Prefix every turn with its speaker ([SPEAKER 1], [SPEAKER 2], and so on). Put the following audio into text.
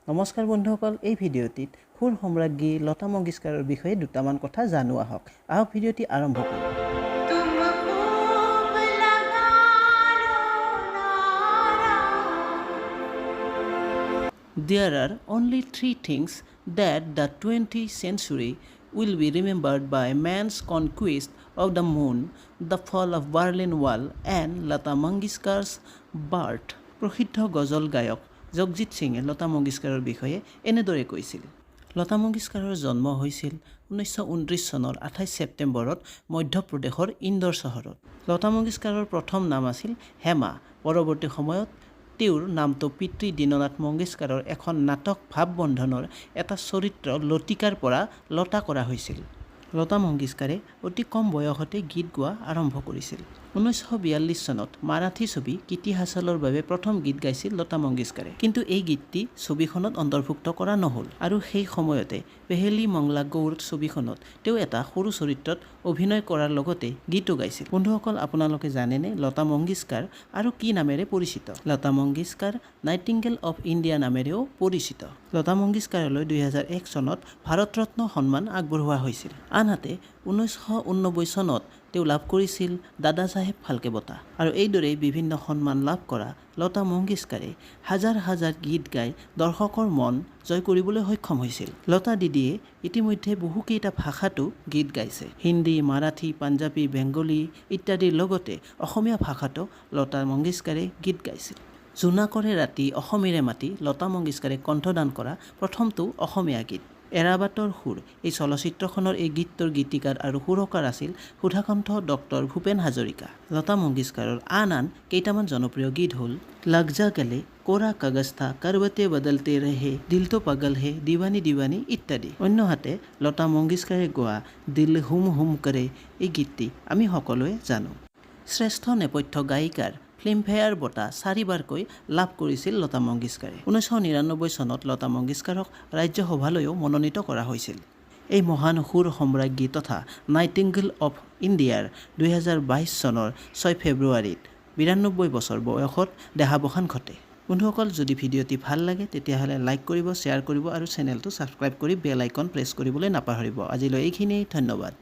[SPEAKER 1] নমস্কাৰ বন্ধুসকল, এই ভিডিঅ'টিত সুৰ সম্ৰাজ্ঞী লতা মংগেশকাৰৰ বিষয়ে দুটামান কথা জানো আহক। আহক, ভিডিঅ'টি আৰম্ভ কৰোঁ।
[SPEAKER 2] तुम खूब लगा लो नारा।
[SPEAKER 1] There are only three things that the 20th century will be remembered by: man's conquest of the moon, the fall of Berlin Wall, and Lata Mangeshkar's birth. প্ৰসিদ্ধ গজল গায়ক জগজিৎ সিঙে লতা মংগেশকাৰৰ বিষয়ে এনেদৰে কৈছিল। লতা মংগেশকাৰৰ জন্ম হৈছিল 1929 চনৰ 28 ছেপ্টেম্বৰত মধ্যপ্ৰদেশৰ ইন্দোৰ চহৰত। লতা মংগেশকাৰৰ প্ৰথম নাম আছিল হেমা। পৰৱৰ্তী সময়ত তেওঁৰ নামটো পিতৃ দীননাথ মংগেশকাৰৰ এখন নাটক ভাৱবন্ধনৰ এটা চৰিত্ৰ লতিকাৰ পৰা লতা কৰা হৈছিল। লতা মংগেশকাৰে অতি কম বয়সতে গীত গোৱা আৰম্ভ কৰিছিল। 1942 চনত মাৰাঠী ছবি কিটি হাছালৰ বাবে প্ৰথম গীত গাইছিল লতা মংগেশকাৰে। কিন্তু এই গীতটি ছবিখনত অন্তৰ্ভুক্ত কৰা নহ'ল। আৰু সেই সময়তে পেহেলি মংলা গৌৰ ছবিখনত তেওঁ এটা সৰু চৰিত্ৰত অভিনয় কৰাৰ লগতে গীতো গাইছিল। বন্ধুসকল, আপোনালোকে জানেনে লতা মংগেশকাৰ আৰু কি নামেৰে পৰিচিত? Lata Mangeshkar nightingale of India নামেৰেও পৰিচিত। লতা মংগেশকাৰলৈ 2001 চনত ভাৰতৰত্ন সন্মান আগবঢ়োৱা হৈছিল। আনহাতে 1989 চনত তেওঁ লাভ কৰিছিল দাদা চাহেব ফাল্কে বঁটা। আৰু এইদৰেই বিভিন্ন সন্মান লাভ কৰা লতা মংগেশকাৰে হাজাৰ হাজাৰ গীত গাই দৰ্শকৰ মন জয় কৰিবলৈ সক্ষম হৈছিল। লতা দিদিয়ে ইতিমধ্যে বহুকেইটা ভাষাতো গীত গাইছে। হিন্দী, মাৰাঠী, পাঞ্জাবী, বেংগলী ইত্যাদিৰ লগতে অসমীয়া ভাষাতো লতা মংগেশকাৰে গীত গাইছিল। জোনাকৰে ৰাতি অসমীৰে মাটি লতা মংগেশকাৰে কণ্ঠদান কৰা প্ৰথমটো অসমীয়া গীত। এৰাবাটৰ সুৰ এই চলচ্চিত্ৰখনৰ এই গীতটোৰ গীতিকাৰ আৰু সুৰকাৰ আছিল সুধাকণ্ঠ ডক্টৰ ভূপেন হাজৰিকা। লতা মংগেশকাৰৰ আন আন কেইটামান জনপ্ৰিয় গীত হ'ল লগ জা গলে, কোৰা কাগজ থা, কৰবতে বদলতে ৰহে, দিল তো পাগল হে, দিৱানী দিৱানী ইত্যাদি। অন্যহাতে লতা মংগেশকাৰে গোৱা দিল হুম হুম কৰে এই গীতটি আমি সকলোৱে জানো। শ্ৰেষ্ঠ নেপথ্য গায়িকাৰ ফিল্মফেয়াৰ বঁটা চাৰিবাৰকৈ লাভ কৰিছিল লতা মংগেশকাৰে। 1999 চনত লতা মংগেশকাৰক ৰাজ্যসভালৈও মনোনীত কৰা হৈছিল। এই মহান সুৰ সম্ৰাজ্ঞী তথা নাইটিংগেল অফ ইণ্ডিয়াৰ 2022 চনৰ 6 ফেব্ৰুৱাৰীত 92 বছৰ বয়সত দেহাৱসান ঘটে। বন্ধুসকল, যদি ভিডিঅ'টি ভাল লাগে, তেতিয়াহ'লে লাইক কৰিব, শ্বেয়াৰ কৰিব আৰু চেনেলটো ছাবস্ক্ৰাইব কৰি বেল আইকন প্ৰেছ কৰিবলৈ নাপাহৰিব। আজিলৈ এইখিনিয়েই, ধন্যবাদ।